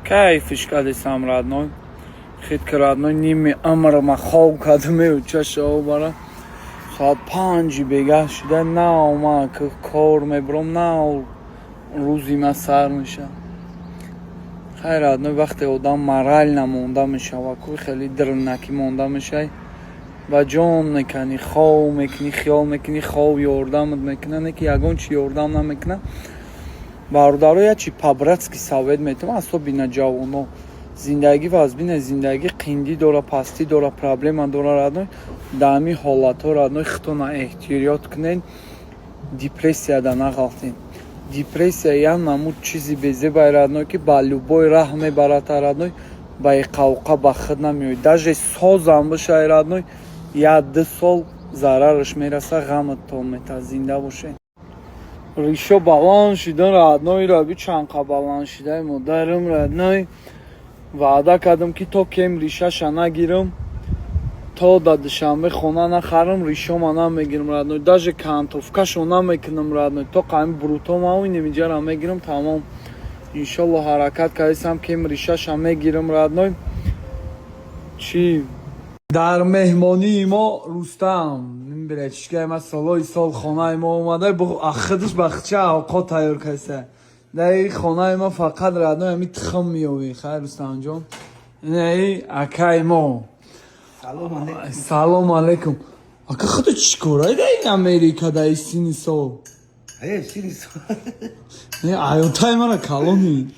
Кайфиш кадесам, родной. Хит ки, родной, ними амр ма хоб кадаме чашао бара. Соат 5-и бегаҳ шуда, нав ма кор мебурам, нав рӯзи ма сар мешавад. Хайр, родной, вақте одам морально монда мешава, ку хеле дрнакӣ монда мешавӣ, ба ҷон мекунӣ, хов мекунӣ, хиёл мекунӣ, хов ёрдамат мекунад, не ки ягон чи ёрдам намекунад. Бародаро, як чи по-братски совет метавон, особенно ҷавоно. Зиндагӣ вазбина, зиндагӣ қиндӣ дора, пастӣ дора, проблема дора, родной. Дар ҳамин ҳолатҳо, родной, худтона эҳтиёт кунед, депрессияда нағалтед. Депрессия як намуд чизи безебай, родной, ки ба любой раҳ мебарад, родной, ба иқавқа ба худ намеояд. Даже созам бошай, родной, як ду сол зарараш мераса, ғаматон метад. Зинда бошед. Ришо баланд шидан, родной, раби чанқа баланд шидаи модарам, родной. Ваъда кардам, ки то кем ришаша нагирам, то да Душанбе хона нахарам, ришома намегирам, родной, даже кантовкашо намекунам, родной, то қами брутомау инемиҷара мегирам, тамом. Иншолло, ҳаракат кардисам, кем ришаша мегирам, родной. Чӣ дар меҳмонии мо Рустам биречишкаи ма солҳои сол хонаи мо омада, худаш ба хча авқот тайёр кардиса. Дар ин хонаи ма фақат, родной, ҳами тухм меёвӣ. Хайр, Рустамҷон, инаи акаи мо. Салому алайкум, ака. Худо, чӣ корай дар ин Америка дар ин синни сол? Не, аётаи мара калони.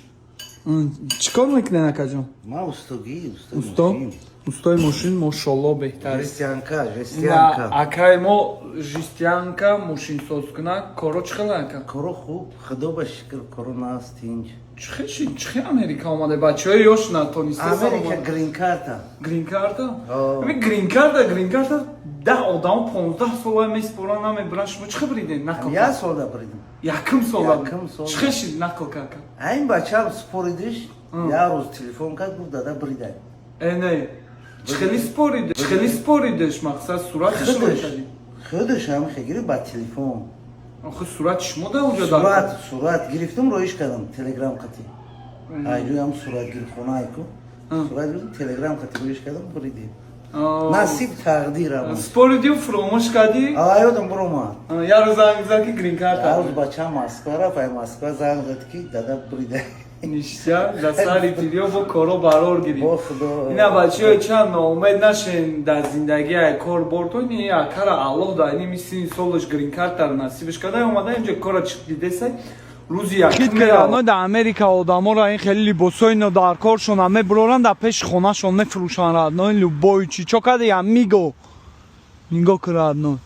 Чӣ кор мекунед, акаҷон? Ма устогӣ. Усто, устои мошин, мошолло, беҳтарин. Жестянка, жестянка. Акаи мо жестянка, мошинсозкунак. Коро чӣ хела, ака? Коро хуб, худо ба шукр, коро наст, тинҷ. Чӣ хел, чӣ хел Америка омаде? Бачаҳои ёш натониста. Америка грин-карта. Грин-карта? Грин-карта, грин-карта 10 одамо 15 сола меспоран, намебуран. Шумо чӣ хел бриден? Нақл. Як солда бридем. Якум сола? Якум сола. Чӣ хел шид? Нақл кака. Айн бачам споридиш, як рӯз телефон кард, гуфт: «Дада, бридай». Э, не, чӣ хели спориде, чӣ хели споридеш? Мақсад, сураташ? Худаш, худаш ҳам хегири ба телефон. Охи, сурати шумо да уҷо? Сурат, сурат гирифтам, роиш кардам телеграм қати. Айҷоям сурат гирифхона айку. Сурат гирифтам, телеграм қати роиш кардам, бридем. Насиб, тақдирам. Споридиу, фуромӯш кардӣ? Аёдам буромад. Як рӯз занг зад, ки грин-карта. Як рӯз бачам Москва рафт, ай Москва занг зад, ки: «Дада, бридай». Ништя, за сари тириё бо коро барор гирифт. Бо худо. Ина, бачаҳо, чанд ноумед нашен дар зиндагӣ, ай кор бортон. И акара Аллоҳ дар иними сини солаш грин-картаро насибаш карда, омада инҷо кора дидесай. Рӯзи якум дар Америка одаморо ин хеле либосҳои нодаркоршона мебуроранд, дар пеши хонашон мефурӯшанд, родной, любой чи. Чо кади, амиго? Нигоҳ ки, родной,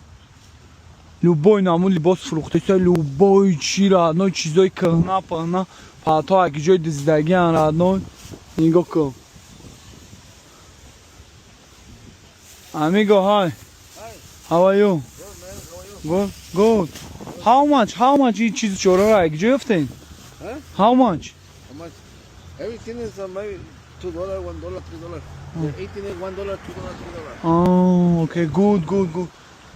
любой намун либос фурӯхтеса, любой чи, родной, чизои кӯҳна пӯҳна, палто, аки ҷои дуздагиан, родной. Нигоҳ кун. Amigo, hi. How are you? Good, good. How much? How much? این چیز چورا را یک جای افتین؟ How much? How much? Everything is maybe $2, $1, $3. The 18 is $1, $2, $3. Oh, okay, good, good, good.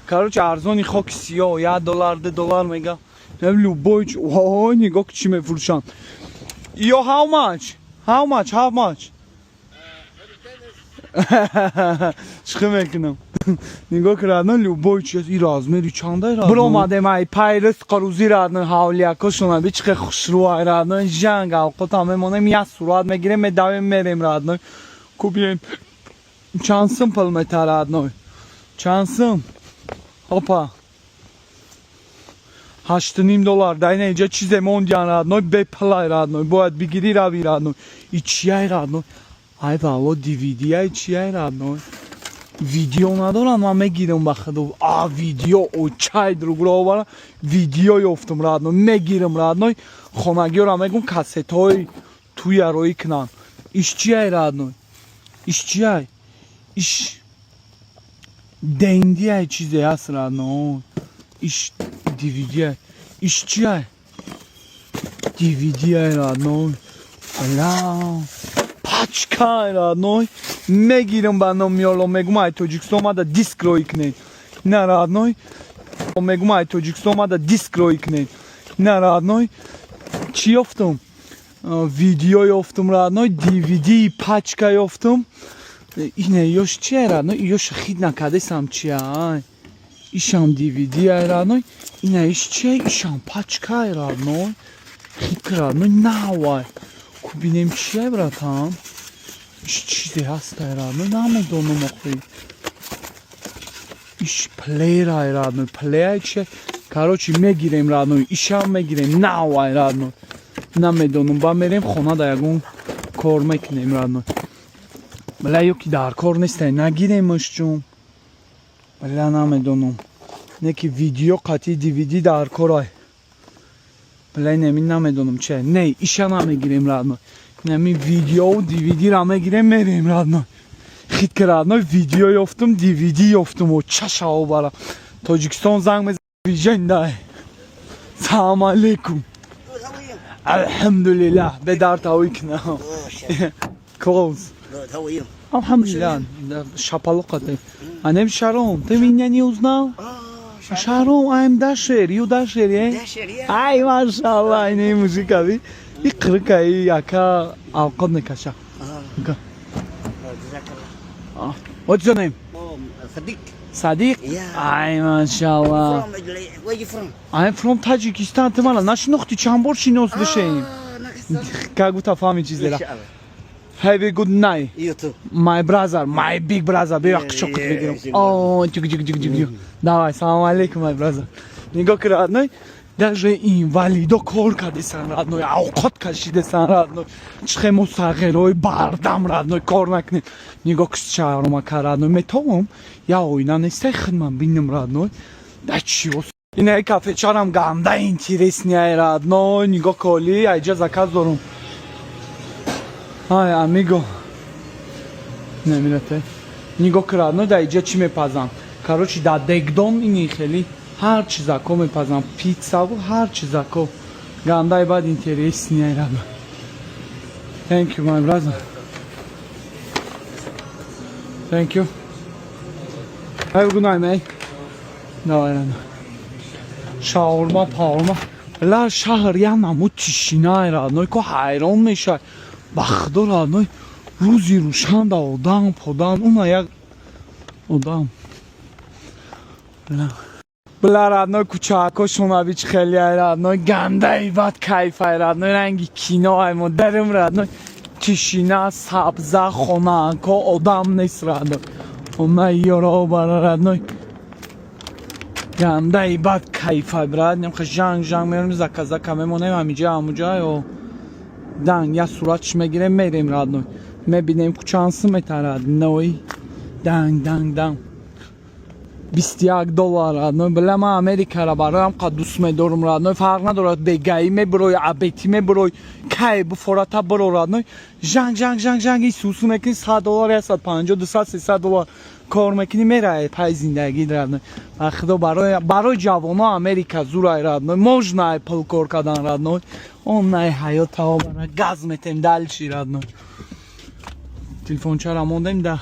Короче, арзони хоки сиёҳ, 1 доллар, 2 доллар мега. Любой, вой, нигоҳ чӣ мефурӯшанд. Ё, how much? How much? How much? Чӣ мекунам? Нигоҳ ки, родной, любой чиз. И размери чандай? Биромадем ай пайрис қарӯзи, родной, ҳавлиякошона би чӣ хушрӯ ай, родной. Жанг авқотам мемонем, як сурат мегирем, медавем, мерем, родной. Кубием. Чанд сум пул мета, родной? Чанд сум? Опа. 8,5 доллар. Дар ина инҷа чизе мондиян, родной, бепулай, родной. Бояд бигирӣ, рави, родной. И чияй, родной? Ай валло, DVD ай, чияй, родной? Видео надорам, ман мегирам ба худо. А, видео, очай другро овара. Видео ёфтум, родной, мегирам, родной. Хонагиёра мегум, кассетҳои туя роӣ кунанд. Иш чияй, родной? Иш чияй? Иш дендиай, чизе ҳаст, родной. Иш DVD. Иш чияй? DVD ай, родной. Бля. Пачкай, родной. Мегирам ба ном миёло, мегум, ай Тоҷикистон омада, диск роӣ кунед. На, родной. Мегум, ай Тоҷикистон омада, диск роӣ кунед. На, родной. Чӣ ёфтум? Видео ёфтум, родной, DVD пачка ёфтум. Ине ёш чия, родной? Ёш хит накардесам, чия? Ишам DVD ай, родной. Ина иш чия? Ишам пачка ай, родной. Хит, родной, навай. Ку бинем чия, братан? Иш чизе ҳастай, родной, намедонам охи. Иш плеер ай, родной, плеер чия? Короче, мегирем, родной, ишам мегирем, навай, родной. Намедонам, ба мерем хона, да ягон кор мекунем, родной. Бля, ё ки дар кор нестай, нагиремаш чун. Бля, намедонам. Не ки видео қатъи DVD дар корай. Бля, неми намедонам че. Не, иша намегирем, родной. Неми видео DVD-ра мегирем, мерем, родной. Хит ки, родной, видео ёфтум, DVD ёфтум, о чашао бара. Тоҷикистон занг мезанам, вижендай. Салом алейкум. Алҳамдулиллах, бедар тавик на. Close. Good. How are you? Алҳамдулиллах, шапалоқате. А name Шарон, ты меня не узнал? Oh, Шарон, I'm Dasher, you Dasher, yeah? Dasher, yeah. Ай, машаллах, ини музыка ви. И қирка и яка авқот мекаша. Oh, Jazakallah. What's your name? Oh, Sadiq. Sadiq? Yeah. Ай, машаллах. From, where you from? I'm from Tajikistan. Ты мана нашинохти, чанд бор шинос бишем. Ah, Nakistan. Как будто фаҳми чиз дера. Inshallah. Have a good night. You too. My brother, my big brother. Биё қичоқит бигирам. О, чук чук чук чук чук. Давай, салом алейкум, my brother. Нигоҳ ки, родной, даже инвалидо кор кардесан, родной, авқот кашидесан, родной. Чихе мо сағирои бардам, родной, кор накунем. Нигоҳ ки шаҳромака, родной, метавом. Я оина нестай хидмат бинам, родной. Да чио. Ина кафечарам ганда интересный ай, родной. Нигоҳ коли, айҷа заказ дорум. Ай, amigo. Намирате. Нигоҳ ки, родной, дар иҷа чӣ мепазам? Короче, дар дегдон ини хели ҳар чизако мепазам. Пиццаву ҳар чизако. Гандаи бад интересный ай, родной. Thank you, my brother. Thank you. Have a good night, mate. Давай, родной. Шаурма, паурма. Ла шаҳр як намуд тишина, родной, ко ҳайрон мешавад. Ба худо, родной, рӯзи рӯшан да одам подан, уна як одам. Бля, родной, кӯчаакошон чи хеле ай, родной, гандаи бад кайф ай, родной, ранги кино ай мо дарим, родной. Тишина, сабза, хонако, одам нест, родной. Она ёро бара, родной. Гандаи бад кайф ай, брат. Немха жанг жанг мерем, заказака мемонем ҳамиҷа ҳамуҷа ё данг я суратш мегирем, мерем, родной. Мебинем кучансы метарад, родной. Данг данг данг. 21 доллар, родной. Бля, ман Америкара бароям қад дӯст медорум, родной. Фарқ надорад, бегаӣ мебурой, абетӣ мебурой, кай буфората буро, родной. Жанг жанг жанг жанг и сусу мекунӣ, 100 доллар, 150, 200, 300 доллар кор мекунӣ, мерай пай зиндагӣ, родной. Ба худо, барои ҷавоно Америка зурай, родной. Можно ай пул кор кардан, родной. Он най ҳаёт таобара газ метем дальше, родной. Телефончара мондем да.